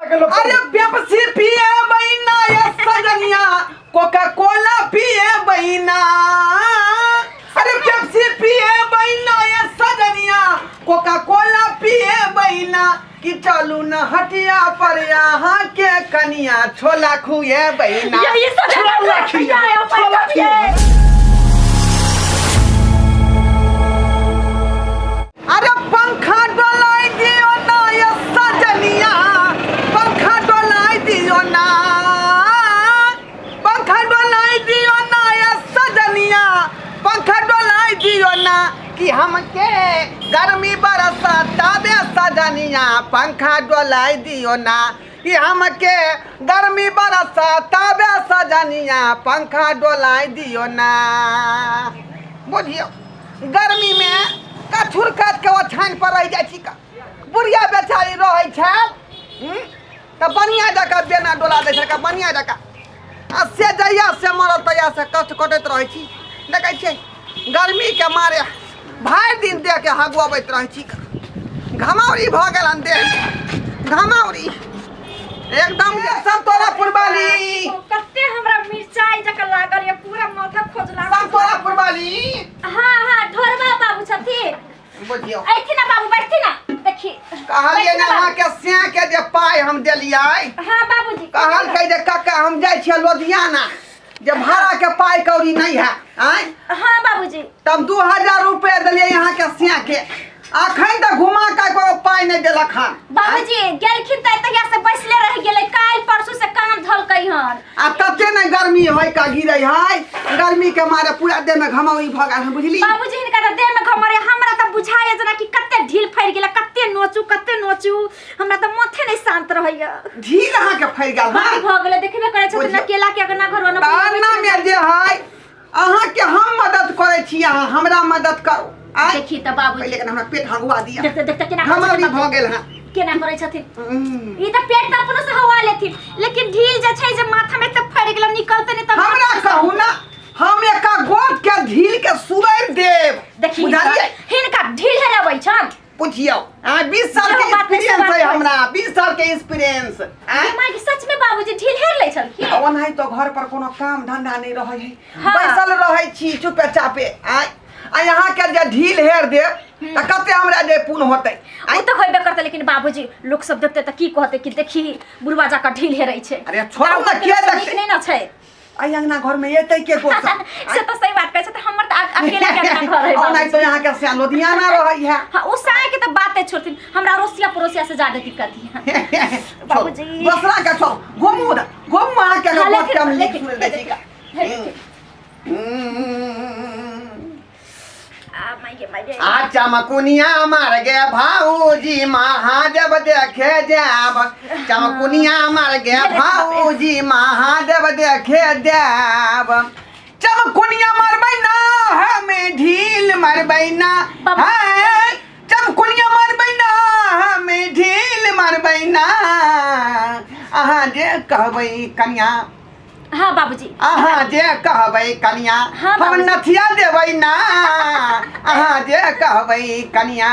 अरे पेप्सी पिए बहिना ये सजनिया, कोका कोला पिए बहिना। अरे पेप्सी पिए बहिना ये सजनिया, कोका कोला पिए बहिना। कि चलू न हटिया पर यहाँ के कनिया छोला खुए बहिना। यही सब छोला खिया, छोला खिया। अरे पंखा डोलाई दियो ना ये सजनिया, पंखा डोलाई दियो ना, पंखा डोलाई दियो ना ये सजनिया, पंखा डोलाई दियो ना। कि हमके गर्मी बरसाता बे सजनिया, पंखा डोलाई दियो ना। कि हमके गर्मी बरसाता बे सजनिया, पंखा डोलाई दियो ना। बुझियो गर्मी में कछुर काट के ओछान पर रहि जाइ छी, बुढ़िया बेचारी रहै छल तऽ बढ़िआँ जकाँ बेना डोला दै छल बढ़िआँ जकाँ। आ से जहिया से मरल तहिया से कष्ट कटैत रहै छी। देखै छियै गर्मीके मारे भरि दिन देहके हगुअबैत रहै छी, घमौरी भऽ गेल हन देह, घमौरी एकदम। समतोला पुरवाली कते हमरा मिरचाई जकाँ लागल ये, पूरा माथा खोजला। समतोला पुरवाली। हाँ हाँ ढोरबा बाबू छथिन। बुझियौ ऐथिन ना बाबू, बैठथिन ना। देखी कहलियै ने अहाँके सैं के जे पाइ हम देलियै। हाँ बाबूजी कहलकै जे काका हम जाइ छियै लुधियाना, जे भाड़ा के पाइ कौड़ी नहीं है। आँय हाँ बाबूजी तब 2000 रुपया देलियै अहाँके सैं के, अखन तऽ घुमा के कोनो पाइ नहि देलक हन। बाबूजी गेलखिन तऽ तहिया से बैसले रहि गेलै, काल्हि परसू से काम धलकै हन। आ तते ने गर्मी है का गिरै है, गर्मी के मारे पूरा देह में घमौरी भऽ गेल हन, बुझली। बाबूजी हिनका तऽ देह में घमौरी, हमरा तऽ बुझाइए जेना कि कते ढील फड़ि गेलै, कते नोचू कते नोचू, हमरा तऽ माथे नहि शान्त रहैया। ढील अहाँके फड़ि गेल हन बड्ड भऽ गेलै, देखबे करै छथिन बुझियौ। अकेला के अगना घर ओना ताना में जे है अहाँके हम मदद करै छी, अहाँ हमरा मदद करू। आँय देखी तऽ बाबूजी लेकिन हमरा पेट हगुआ दिया, देखते देखते केना करै घमौरी छथिन भऽ गेल हन। केना करै छथिन। ई तऽ पेट तऽ अपनो से हवा लेथिन, लेकिन ढील जे छै जे माथा में तऽ फड़ि गेल, निकलते नहि तऽ हमरा कहू ना, हम एका गोट के ढील के सुरैर देब। देखी बुझलियै? हिनका ढील हेरबै छन। पुछियौ आ 20 साल के जो बात नहीं, से एक्सपीरियंस बात है नहीं। हमरा, 20 साल के एक्सपीरियंस। आँय माय सच में बाबूजी ढील हेर लै छलखिन। ओनाहि तो घर पर कोनो काम धंधा नहीं रहै है, हाँ। बैसल रहै छी चुपे चापे। आँय आ यहाँ के जे ढील हेर देब तऽ कते हमरा जे पुण्य होतै। ओ तऽ होबे करतै, लेकिन बाबूजी लोक सब देखतै तऽ की कहतै कि देखी बुढ़वा जाकर ढील हेरै छै। अरे छोड़ू ना, किया नीक देखतै? नहि ने छै। आई अंगना घर में एतै के गोसा? से तऽ सही बात कहै छै, तऽ हमर तऽ अकेला के अंगना घर है ओनाहि बाबूजी। तो यहाँ के से लुधियाना रहै है। हाँ ओ साय के तऽ बाते छोड़थिन, हमरा अड़ोसिया पड़ोसिया से ज्यादा दिक्कत है बाबूजी। दोसरा के छोड़, घुमू उधर, घुमू अहाँ के हाँ, गोट लेकिन के हम लेकिन सुन दै छी। आ माय गे माय गे। आ चमकुनिया मार गे भाऊजी महादेव देखे जाब, चमकुनिया मार गे भाऊजी महादेव देखे जाब। चमकुनिया मारबै ना हमें ढील मारबै ना, है चमकुनिया मारबै ना हमें ढील मारबै ना। अहाँ जे कहबै कनिया। हाँ बाबूजी अहाँ जे कहबै कनिया हाँ, हम बाबूजी। नथिया देबै ना। अहाँ जे कहबै कनिया।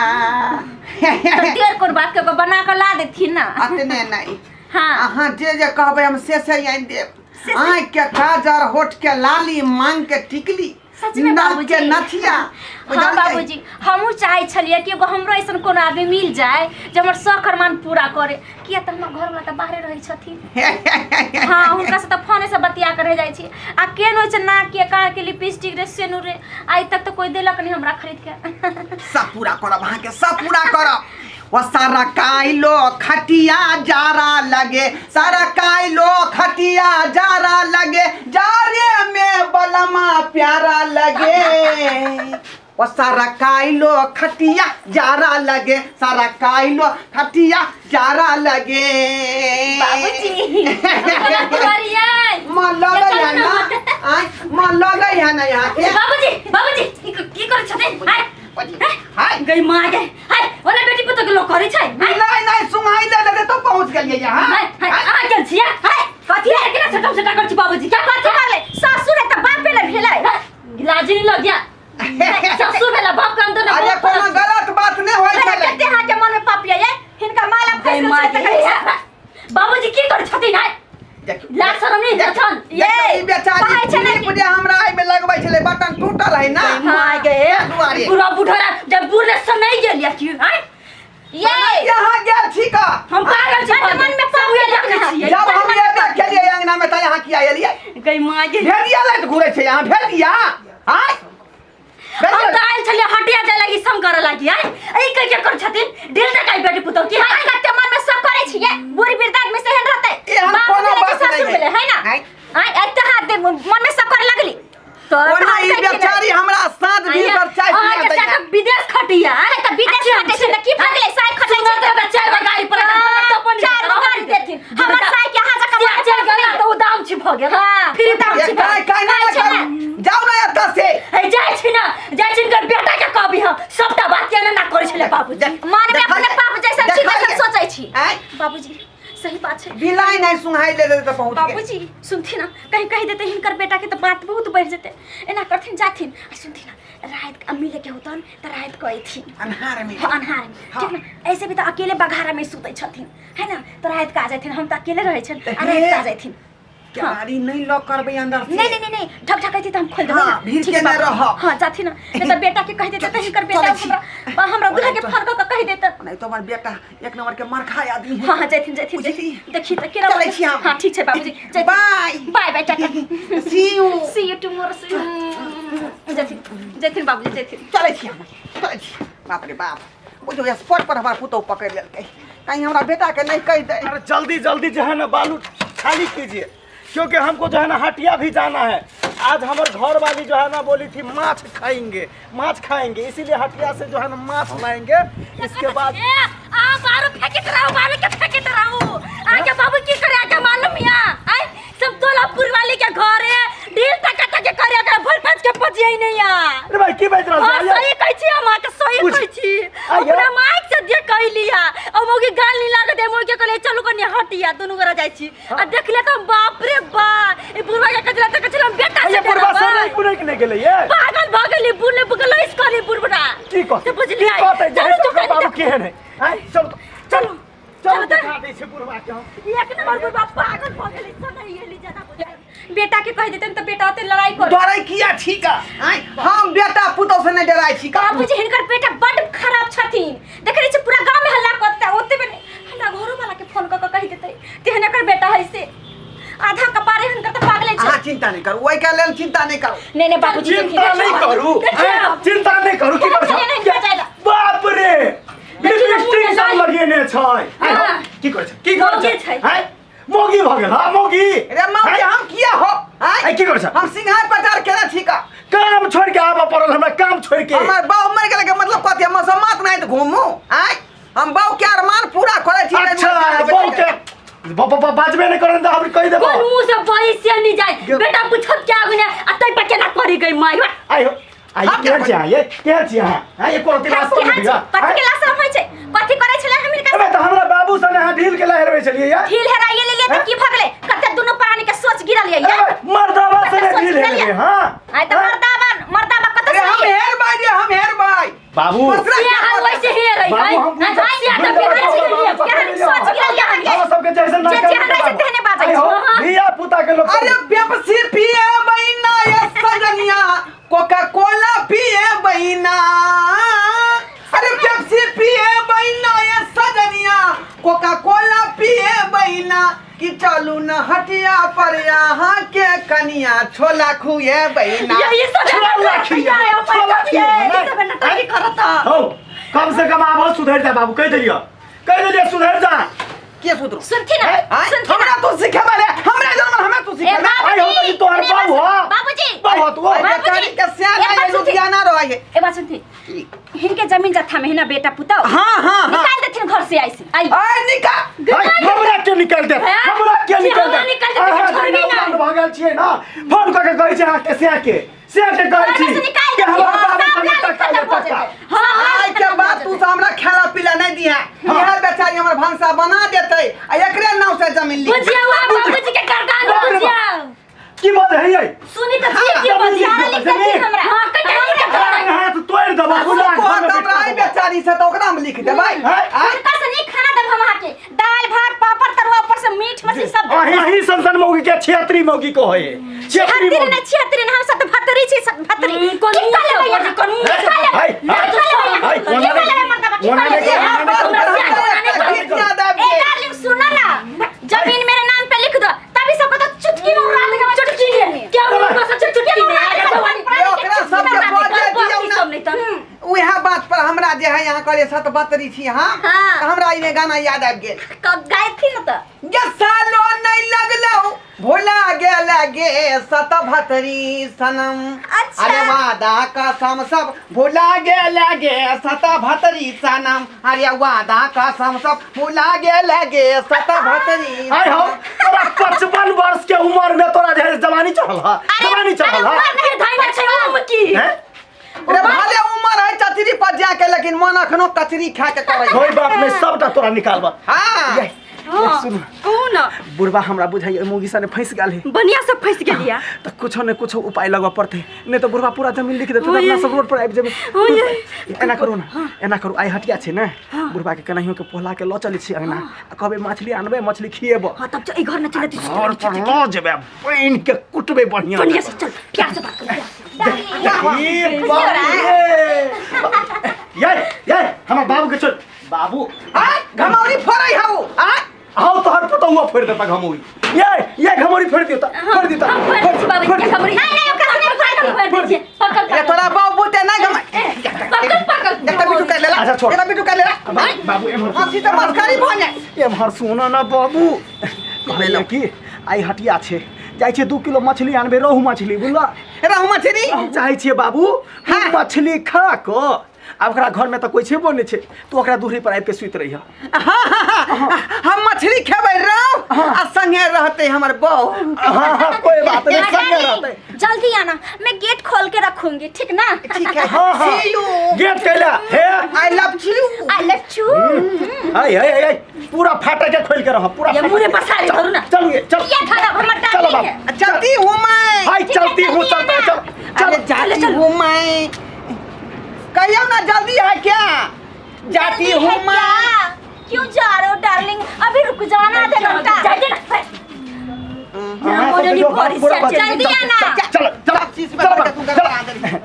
तऽ देर कोन बात के बना कऽ ला देथिन ना। अतने नहीं, हाँ अहाँ जे जे कहबै हम से से आनि देब। से- आँखि के काजर, होठ के लाली, मांग के टिकली, सच में नाक बाबूजी के नथिया। हाँ बुझलियै? बाबूजी हमहूँ चाहै छलियै कि एगो हमरो ऐसन कोनो आदमी मिल जाए जे हमर शौक अरमान पूरा करे, किया तऽ हमर घरवाला तऽ बाहरे रहै छथिन। हाँ हुनका से तऽ फोने से बतिया कर रह जाइ छी। आ केहन होइ छै नाक के कान के लिपस्टिक रे सेनूर रे, आइ तक तऽ कोई देलक नहीं हमरा खरीद के। सब पूरा करब अहाँके, सब पूरा करब। वो सारा काइलो खटिया जारा लगे, सारा काइलो खटिया जारा लगे, जारे में बलमा प्यारा लगे। वो सारा काइलो खटिया जारा लगे, सारा काइलो खटिया जारा लगे। बाबूजी हमरा पुकारियै। मन लगै है ना? आँय, मन लगै है ना यहाँ के? बाबूजी बाबूजी की करै छथिन? हाय हाय गई माँ गे, हाय ओना बेटी पुतोह के लोक करै छै। हाय नहीं नहीं सुनाई दे दे तो पहुंच गेलियै यहाँ। हाय हाय अहाँ गेल छियै? हाय कथी है केना छटम छटा करै छी बाबूजी? क्या कथी मारले? सासुर है तऽ बापे ने भेलै। लाज नहीं लग गया? सासुर भेला बाप के अंदर अरे कोनो गलत बात नहीं होय छलै। कते अहाँ के मन में पाप ये, हिनका माला फंस गेल छै तऽ कहि। बाबूजी सुनी जथन ये ये बेचारी कहै छै ने क्लिप जे हमरा एहिमे लगबै छलै बटन टूटल है ना। हाँ गे दुआरे बुढ़ा बुढ़ा जब बूढ़ से नहीं गेलिया की आय ये यहाँ गेल छी का हम पागल छी मन में पाप देखै छियै। जब हम ये देखलियै अंगना में त यहाँ किया एलियै? गई माँ गे भेड़िया लाइट घुरै छै यहाँ भेड़िया। आय हम त आयल छलियै हटिया जाय लागी सम करे लागी आय ई के के कर छथिन ढील तक आई बेटी पुतौ की हाय कते मन में सब करे छियै बुढ़ वृद्ध आदमी से एहन रहतै एहन बाप कोनो भेलै कि बात ससुर नहि भेलै है ना? नहि। आय एते हाथ दे मन में सब करे लगली तो ओना ई बेचारी हमरा साँझ भीतर चाय अहाँ पिया के दैया। साथ विदेश खटिया अरे त विदेश खटै छै त की भऽ गेलै साय खटै छै त चार गो गाड़ी पर चार गो गाड़ी देथिन हमर साय के अहाँ जकाँ से चल गेल त ओ दाम छी भऽ गेल। हाँ। फिर दाम ये छी काय काय काय छै ना जाउ ना एतऽ से। हे जाइ छी ना जाइ छी हिनकर बेटा के कहबी हम सबटा बात एना ना करै छलै बाबूजी। मन में अपने पाप जैसन छी तैसन सोचै छी। आँय बाबूजी सही बात छै। बिलाइ नहि सुहाइ ले तऽ पहुँच गेल। बाबूजी सुनथिन ना कहीं कहि देते हिनकर बेटा के त बात बहुत बढ़ जेतै। एना करथिन जाथिन आ सुनथिन ना रात के मिले के होतन त रात के अइथिन अन्हार में। हाँ, अन्हार में। ठीक ना ऐसे भी त अकेले बघारा में सुतै छथिन है ना त रात के आ जाथिन हम त अकेले रहै छन आ रात के आ जाथिन। केवाड़ी नहीं लॉक करबै अंदर से। नहीं नहीं नहीं नहीं ढक ढक त हम खोल देबै हाँ, ना। भीड़ ठीक के बा। ना रहब। हाँ जाथिन ना नहीं त बेटा के कहि देते त हिनकर बेटा चलै छी। हमरा हमरा दूल्हा के फोन क के कहि देते। नहीं तो हमर बेटा एक नंबर के मरखा आदमी है। हाँ हाँ जाथिन जाथिन बुझली? देखी त केना चलै छी हम। हाँ ठीक छै बाबूजी जाथिन। Bye bye bye tata see you. See you tomorrow see you. जाथिन जाथिन बाबूजी जाथिन। चलै छी हम चलै छी। बाप रे बाप बुझो स्पॉट पर हमार पुतोह पकड़ लेलकै कहीं हमरा बेटा के नहीं कहि दे। अरे जल्दी जल्दी जो है ना बालू खाली कीजिए क्योंकि हमको जो है ना हटिया भी जाना है। आज हमारे घर वाली जो है ना बोली थी माछ खाएंगे माछ खाएंगे, इसीलिए हटिया से जो है ना माछ लाएंगे। इसके बाद आ बारू फेंकत रहू बारू के फेंकत रहू आगे बाबू की करे आगे मालूम या आय सब दोलापुर वाली के घर है ढील तक तक के करे ओकरा भर पाँच के पजियै नहीं या। अरे भाई की बात रहल हां छै? सही कहै छी हम अहाँके सही कहै छी। अपना माइक से जे कहलिया आ मौगी गाल नहीं लागत है मौगी कहले चलू कनी हटिया दुनू गोरा जाइ छी आ देखले त बाप रे बा ई बुढ़वा के कचरा त कचरा बेटा ये से बुढ़वा से नहीं पुरक नहीं गेलै ये पागल भ गेली बुढ़ बगलैस करी बुढ़बा की कहतै से बुझलियै की कहतै चलू जे चुप बाबू केहन है। आय चलू चलू चलू देखा दै छै बुढ़वा के हम। एक नंबर बुढ़वा पागल भ गेली सदै एली ज्यादा बुझाइ बेटा के कहि देतन त बेटा ओते लड़ाई कर डरै किया छी का? आँय हम बेटा पुतोह से नहीं डराइ छी का। बाबूजी हिनकर बेटा बड खराब छथिन देखै छी पूरा गांव में हल्ला करता ओते में हमरा घरो वाला के फोन क के कहि देतै तेहन एकर बेटा है से आधा कपारे हिनकर त पागले छै। अहाँ चिंता नहीं करू ओहि के लेल चिंता नहीं करू। नहीं नहीं बाबूजी चिंता नहीं करू चिंता नहीं करू की करै छै? बाप रे लिपस्टिक सब लगेने छै। की करै छै की करै छै? आँय मौगी भ गेल। हां मौगी। रे मौगी हम किया हो? आँय की करै छै? हम सिंघार पटार केना छी का? काम छोड़ के आबऽ पड़ल हमरा काम छोड़ के। हमर बाऊ मर गेल के मतलब कथी? हम समात नहीं त घूमू। आँय हम बाऊ के अरमान पूरा करै छी। अच्छा बाऊ के बाजबे नहीं करन त हम कहि देबो। कोन मुंह से बैसे नहीं जाय बेटा पूछत क्या गुने आ तै पर केना पड़ी गई माय। आइ हो आइ के छै ये के छै अहाँ? आइ एको रति लाज शरम नहीं कथि के लाज शरम होइ छै? कथि करै छलै हम हिनका? अबे त हमरा बाबू सने अहाँ ढील के लहरबै छलियै यार। ढील हेराइए लेलियै त की भ गेलै? कते दुनू प्राणी के सोच गिरल यै। अबे मर्दावा सने ढील हेरबै। हां आइ त मर्दावा मर्दावा कत अरे हम हेरबै रे हम हेरबै बाबू। हम वैसे हेरै बाबू हम सबके जैसे ना जे जेहन रहै छै तेहने बाजै छै। धिया पुता के लोग। अरे पेप्सी पिए बहिना ये सजनिया कोका कोला पिए बहिना। अरे पेप्सी पिए बहिना ये सजनिया कोका कोला पिए बहिना कि चलू न हटिया पर यहाँ के कनिया छोला खुए बहिना। ये सब छोला खिया छोला खिया हो कम से कम आब सुधर जा बाबू कहि देलियो कहि देलियो सुधर जा। के सुधरू? सुनथिन ना सुनथिन हमरा तू सिखेबे रे हमरा जन्म हमरा तू सिखेबे। आइ हो त तोहर बाबू हो बाबूजी बाबू तू बाबूजी के सियान है लुधियाना रहै है। ए बात सुनथिन हिनके जमीन जथा में है ना बेटा पुतौ। हां हां निकाल देथिन घर से ऐसे आई आइ निकाल। हमरा के निकाल दे हमरा के निकाल दे निकाल दे छोड़बे ना भगल छियै ना फोन क के कहै छै अहाँ के सिया के सिया के कहै छी निकाल के हमरा बाबू संगे टक्का ले टक्का। हां आइ के बाद तू से हमरा खेला पीला नहीं दिहा। यह बेचारी हमर भंसा बना देतै आ एकरे नाव से जमीन ली। बुझिया बाबूजी के गर्दन बुझिया की बात है ये? सुनी त की की बुझिया लिख देथिन हमरा। हां कते लिख हाथ तोड़ देबो खुला हमरा आई बेचारी से त ओकरा हम लिख देबै। हुनका से नीक खाना देब हम अहाँके दालि भात पापड़ तरुआ ऊपर से मीठ मीठ मछली सब। अहीं सन मौगी के 76 मौगी को है 76 76 ने 76 ने हम सतभतरी छी सतभतरी। कोन की मुँह कहले से भैया? बोलै, कोन मुँह से की कहले? हाय, की कहले हाय, भैया? की कहले मर्दबा? की ओना कहले? नहीं, ओना नहीं, गीत याद आबि ए गेल। डार्लिंग सुनो ना, जमीन मेरे नाम पे लिख दो तभी सबको तो चुटकी में उड़ा देगा। चुटकी में क्या मुँह से चुटकी में ये ओकरा सबके बजे दियौ ना। सब नहीं त उएह बात पर हमरा जे है यहाँ कहलियै सतबतरी छी हम। हाँ। तऽ हमरा इने गाना याद आबि गेल। गाय थी ना तो गे सालो नहीं लगलो भोला गेल गे सतभतरी सनम। अच्छा। अरे वादा कसम सब भोला गेल गे सतभतरी सनम। अरे वादा कसम सब भोला गेल गे सतभतरी। आय हो तोरा 55 वर्ष के उम्र में तोरा जे जवानी चढ़ल हा, जवानी चढ़ल हा। अरे धाई में छै उम्र की हैं? अरे भले उम्र है चचरी पर जाके लेकिन मन अखनो कचरी खा के करे। कोई बात नहीं, सबटा तोरा निकालबा। हाँ ये, ये सुन कौन बुढ़बा हमरा बुझाइए मौगी सने फंस गेल है। बढ़िया से फंस गेलिया त कुछो ने कुछो उपाय लगबऽ पड़तै, नहीं तो बुढ़बा पूरा जमीन लिख देतै त अपना सब रोड पर आबि जेबै। एना करू ना, एना करू, आइ हटिया छै ने, बुढ़बा के केनाहियो के पोहला के लऽ चलै छी अंगना आ कहबै मछली आनबै मछली खिएबो। हां तब ई घर न चले घर पर लऽ जेबै पानि के कुटबै बढ़िया बढ़िया से। चल प्यार से बात कर, प्यार से। ये बाप रे, ये ये हमर बाबू के छोड़ बाबू। आ घमौरी फोड़ै हौ। आ आओ तोहर पुतहुआ फोड़ि देता घमौरी। ये ये घमौरी फोड़ि दियौ त फोड़ि दियौ त हम फोड़ि बाबू के घमौरी। नहीं नहीं ओकरा नहीं फोड़ फोड़ दिए पकड़ ये तोरा बाबू बुते नहीं घम पकड़ पकड़। एकटा बिटू कर लेला। अच्छा, छोड़। एकटा बिटू कर लेला। बाबू एम्हर हंसी तऽ मस्करी भऽ जाय। एम्हर सुन ना बाबू, कहलियै कि आइ हटिया छै, जाइ छियै 2 किलो मछली आनबै, रोहु मछली बुझलऽ। रहु मछली हम चाहै छियै बाबू हाँ। मछली खा कऽ आ ओकरा घर में तऽ कोइ छेबो नहि छै, तू ओकरा दूरी पर आबि के सुति रहिह। हम मछली खेबै रहु आ संगे रहतै हमर बहू। हाँ हाँ कोई बात नहीं, संगे रहतै। जल्दी आना, मैं गेट खोल के रखूंगी, ठीक ना? ठीक है। हाँ हाँ सी you. Gate कैला हे। I love you. I love you. हाय हाय हाय पूरा फाटा के खोल के रह पूरा। ये मुरे पसारे धरू ना। चल ये चल ये धरा हमर चलो डार्लिंग है। बाबू। चलती हूँ मैं। हाय चलती हूँ, चलता चल अरे चल जाती हूँ मैं, कहियो ना जल्दी है क्या? जाती जल्दी हूँ है मैं। क्या? क्यों जा रहे हो डार्लिंग? अभी रुक जाओ ना आधे घंटा। जा जा हाँ, मोरे सब भरी पूरा से जल्दी आना। चल चल सब चीज में चल तू गड़बड़ा देली।